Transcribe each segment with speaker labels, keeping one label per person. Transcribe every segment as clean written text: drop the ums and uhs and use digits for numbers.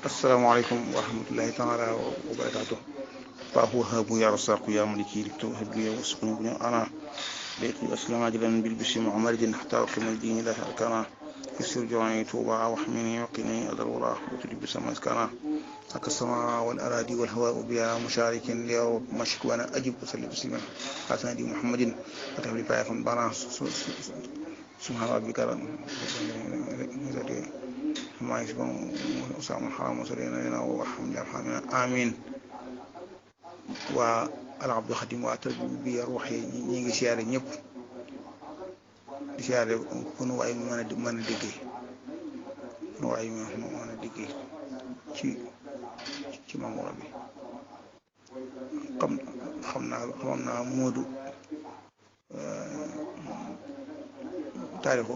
Speaker 1: asalaamaaleykum wa rahmatullahi taala wa barakaatu faahu habu ya rasaqu ya maliki liktu habli wa sukun bu ana leetu aslama ajilan bil bisi muhammadin hatta qimal dini la kana yusir jawani tuba wa hamini wa qini adal wala wa tulbi sama kana akasama wal aradi wal hawa biya musharikin li mashk wa ana ajib salli bismillah hasan di muhammadin atabli fa'an bana subhana rabbika maa ngi si bon sama xaram soriina walhamdulilah alhamdulilah amin waa al abdou xadim waa tarbiya ruux yi ñi ngi siyaare ñëpp di siyaare fu nu waay mën a déggee fu nu waay mën a déggee ci Mamour bi xam naa Moodu taarixu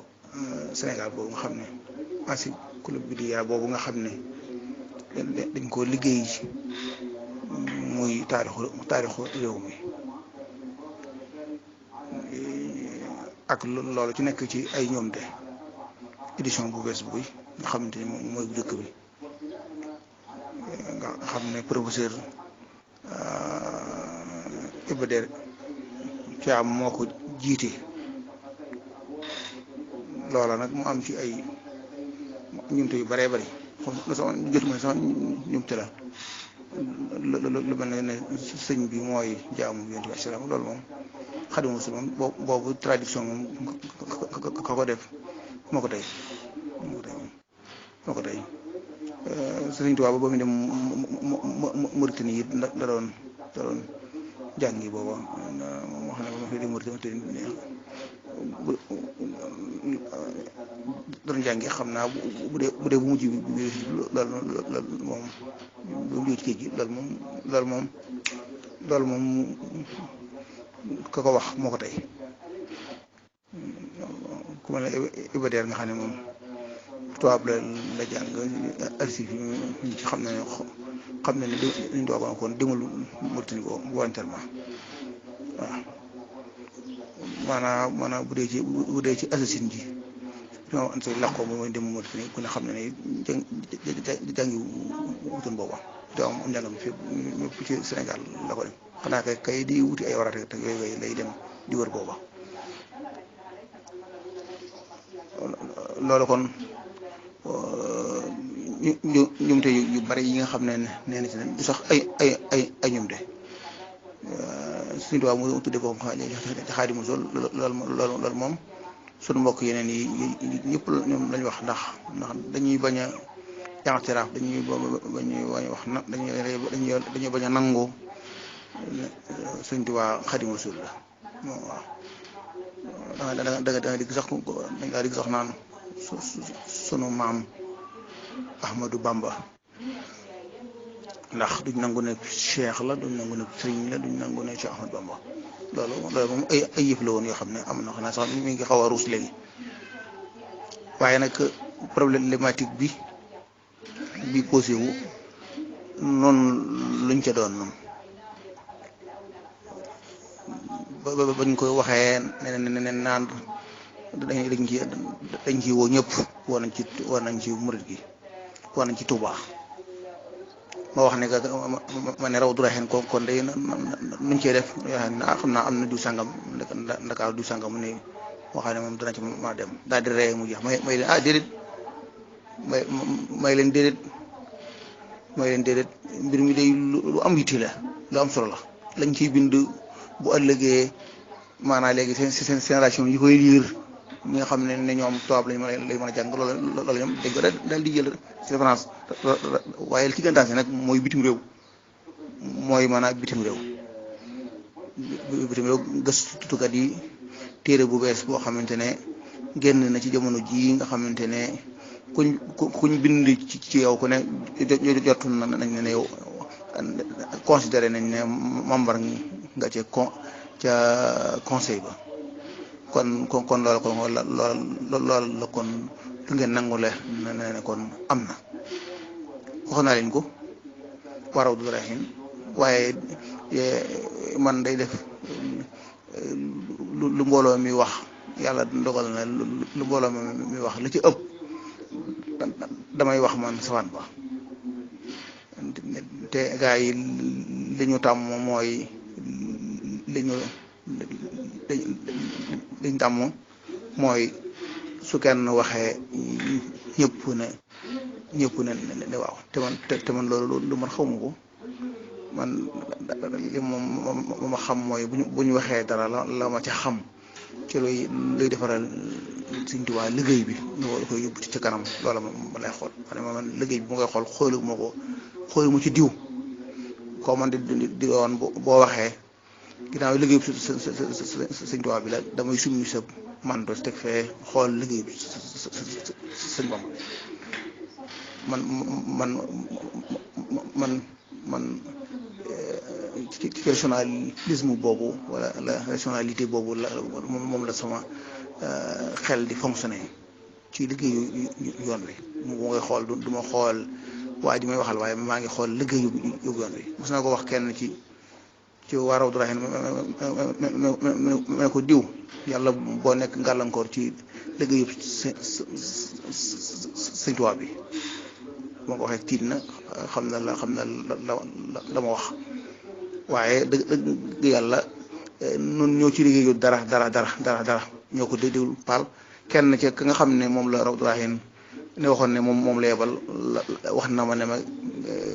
Speaker 1: Sénégal boobu nga xam ne asi club bi di yaa boobu nga xam ne dañ koo liggéey muy taarixu réew mi ak loolu ci nekk ci ay ñoom de édition bu bees buy nga xamante ni mooy bu njëkk bi nga xam ne professeur Iba Der Thiam moo ko jiite loola nag mu am ci ay ñumte yu bëree bëri sama jotuma sax ñumte la lu mel ne sëñ bi mooy jaamu yonent bi salaam loolu moom Xaadimu Rasuul moom boobu traduction moom ka ko def moo ko tey Sëriñ Tuubaa ba mu dem Mauritanie it da doon jàngi booba moo xam ne ba ma fi dem Mauritanie doon jàngi xam naa bu dee bu mujj bi loolu moom bu mu ci géej gi loolu moom ka ko wax moo ko tey ku mel ne Iba Der nga xam ne moom tubaab la jàng archive yi ci xam na ne dañu doon kon demul Mauritanie ko volontairement waaw maanaam bu dee ci assasine ji ñoo an say làqoo mooy dem Mauritanie ku ne xam ne jàngi wutoon booba te am njàngam fépp ci Sénégal la ko dem xanaa kay di wuti ay warate te yooyu lay dem di wër booba loolu kon ñumte yu bari yi nga xam ne nee na ci ne du sax ay ñumte suñu tubaab mu tudde ko Xaadimu Rasuul loolu moom sunu mbokk yeneen yi ñëpp ñoom lañu wax ndax dañuy bañ a i'tiraaf dañuy bañ a wax na dañuy bañ a nangu Sëriñ Tuubaa Xaadimu Rasuul la waaw da nga digg sax naan sunu maam Ahmadou Bamba ndax duñ nangu ne cheikh la duñ nangu ne sëriñ la duñ nangu ne Cheikh Ahmadou Bamba loolu moom ay yëf la woon yoo xam ne am na xanaa sax mi ngi xaw a ruus léegi waaye nag problématique bi posé wu noonu luñ ca doon noonu ba bañ koy waxee ne naan dañ ci woo ñëpp war nañ ci murit gi war nañ ci Tuubaa ma wax ne ma ne raw du raxeen kon day nuñ cee def xam naa am na du sàngam ndakaar du sàngam ne waxaa ne moom dana ci ma dem daal di ree mu jeex may leen déedéet may leen déedéet mbir mi day lu am yitte la lu am solo la lañ ciy bind bu ëllëgee maanaam léegi seen génération yi koy liir ñi nga xam ne ñoom tubaab lañ mën a jàng loolu ñoom dañ ko daal di jël référence waaye li ci gën a nag mooy bitim réew mooy maanaam bitim réew gëstukat yi téere bu bees boo xamante ne génn na ci jamono jii nga xamante ne kuñ bind ci yow ku ne jotu nañ ne yow considéré nañ ne membre nga ca conseil ba kon loolu la kon lu ngeen nangu le ne kon am na wax naa leen ko waraw du raxin waaye man day def lu mbooloo mi wax yàlla dogal na lu mbooloo mi wax la ci ëpp damay wax man safaan ba te gaa yi li ñu tàmm mooy li ñu liñ tàmm mooy su kenn waxee ñëpp ne waaw te man loolu lu man xawma ko man li moom ma xam mooy bu ñu waxee dara la ma ca xam ci luy defaral Sëriñ Tuubaa liggéey bi ñu koy yóbbu ci kanam loola ma lay xool xam ne man liggéey bi mu ngay xool xooluma ci diw koo man di doon boo waxee ginnaaw liggéey bi Sëriñ Tuubaa bi la damay summi sa manto teg fee xool liggéey bi sëñ Bamba man ci rationalisme boobu wala la rationalité boobu la moom la sama xel di fonctionner ci liggéeyu yoon wi mu ngay xool du ma xool waa ji may waxal waaye maa ngi xool liggéeyu yoon wi mos naa ko wax kenn ci waaraw duraxin ma ko diw yàlla boo nekk ngàllankoor ci liggéeyu Sëñ Tuubaa bi moo ko waxee tiit na xam na la ma wax waaye dëgg yàlla nun ñoo ci liggéeyu dara ñoo ko déglu paal kenn ci ka nga xam ne moom la raw duraxin ne waxoon ne moom la yebal wax na ma ne ma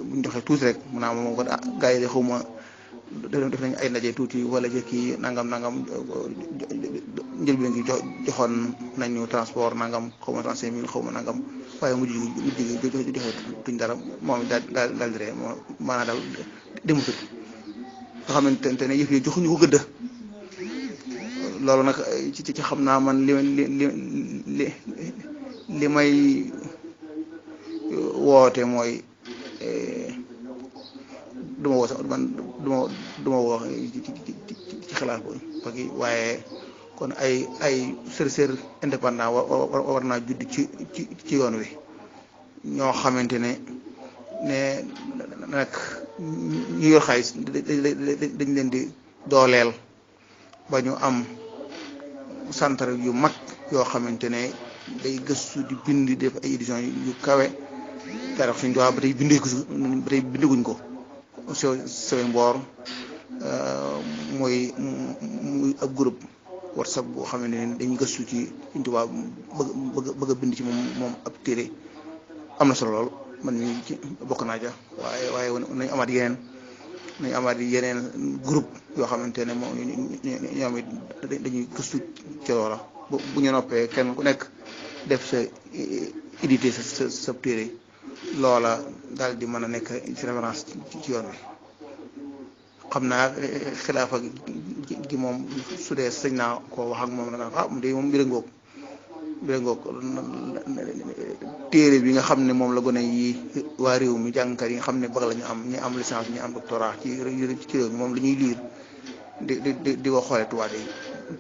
Speaker 1: buñ joxee tuuti rek mu naa moom ko gars yi de xaw ma def nañ ay ndaje tuuti wala jëkki nangam njëlbeen gi joxoon nañu transport nangam xaw ma 35 000 xaw ma nangam waaye mujj gi joxe tuñ dara moom daal di ree maanaam daal demutul nga xamante ne yëf yi joxuñu ko gëdd loolu nag ci xam naa man li may woote mooy duma woo sax man duma woo ci xalaat ko waaye kon ay chercheur indépendant war naa judd ci yoon wi ñoo xamante ne nag ñu yor xaalis dañ leen di dooleel ba ñu am centre yu mag yoo xamante ne day gëstu di bind def ay édition yu kawe dara suñ doon ba tey bindeguñ ko sewe mboor muy ab groupe WhatsApp boo xam ne dañuy gëstu ci Sëriñ Tuubaa bëgg a bind ci moom ab téere am na solo lool man mi ci bokk naa ja waaye nañu amaat yeneen groupe yoo xamante ne moom ñoom it dañuy gëstu ci loola bu ñu noppee kenn ku nekk def sa édité sa téere loola daal di mën a nekk ci référence ci yoon wi xam naa xilaafa gi moom su dee sëñ naa ko wax ak moom nag mu de moom mbir ngoog téere bi nga xam ne moom la gone yi waa réew mi jàngkat yi nga xam ne bëgg la ñu am ñi am licence ñi am doctorat ci réew mi moom la ñuy liir di ko xoolee tubaab yi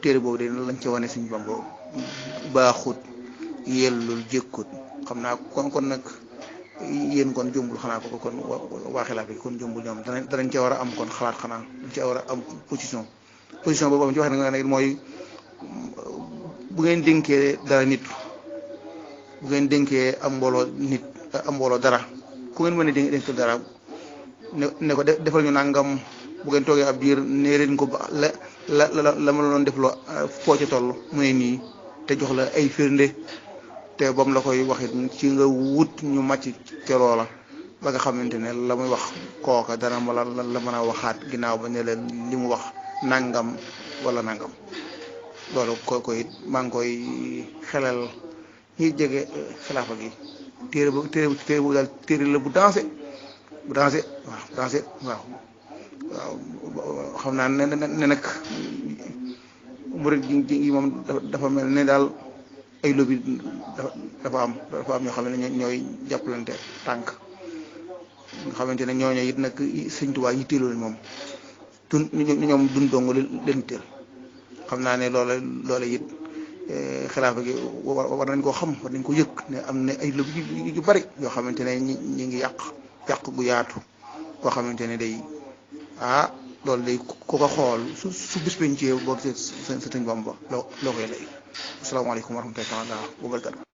Speaker 1: téere boobu de lañ ca wane Sëñ Bamba baaxut yellul jékkut xam naa kon nag yéen kon jombul xanaa ko kon waa xilaaf yi kon jombul ñoom danañ ca war a am kon xalaat xanaa dañ ca war a am position boobu am ci wax nag mooy bu ngeen dénkee dara nit bu ngeen dénkee am mbooloo dara ku ngeen mën a dénk dara ne ko defal ñu nangam bu ngeen toogee ab diir nee leen ko ba la ma la doon def loo foo ca toll mu ne nii te jox la ay firnde te bam la koy waxit ci nga wut ñu màcc ca loola ba nga xamante ne la muy wax kooka dana ma la mën a waxaat ginnaaw ba ne la li mu wax nangam wala nangam loolu ko it maa ngi koy xelal ñi jege xilaafa gi téere bu daal téere la bu dansé waaw xam naa ne nag murid gi moom dafa mel ne daal ay lobby dafa am ñoo xam ne ñooy jàppalante tànk nga xamante ne ñooñu it nag Sëñ Tuubaa yi teeloo moom ñoom dun dong leen teel xam naa ne loola it xilaafa gi war nañ koo xam war nañ ko yëg ne am na ay lobby yu bari yoo xamante ne ñi ngi yàq gu yaatu koo xamante ne day loolu day ko xool su bis pencee boog sa Sëñ Bamba loo koy lay asalaamaaleykum wa rahmatullaahi wa barakaatuh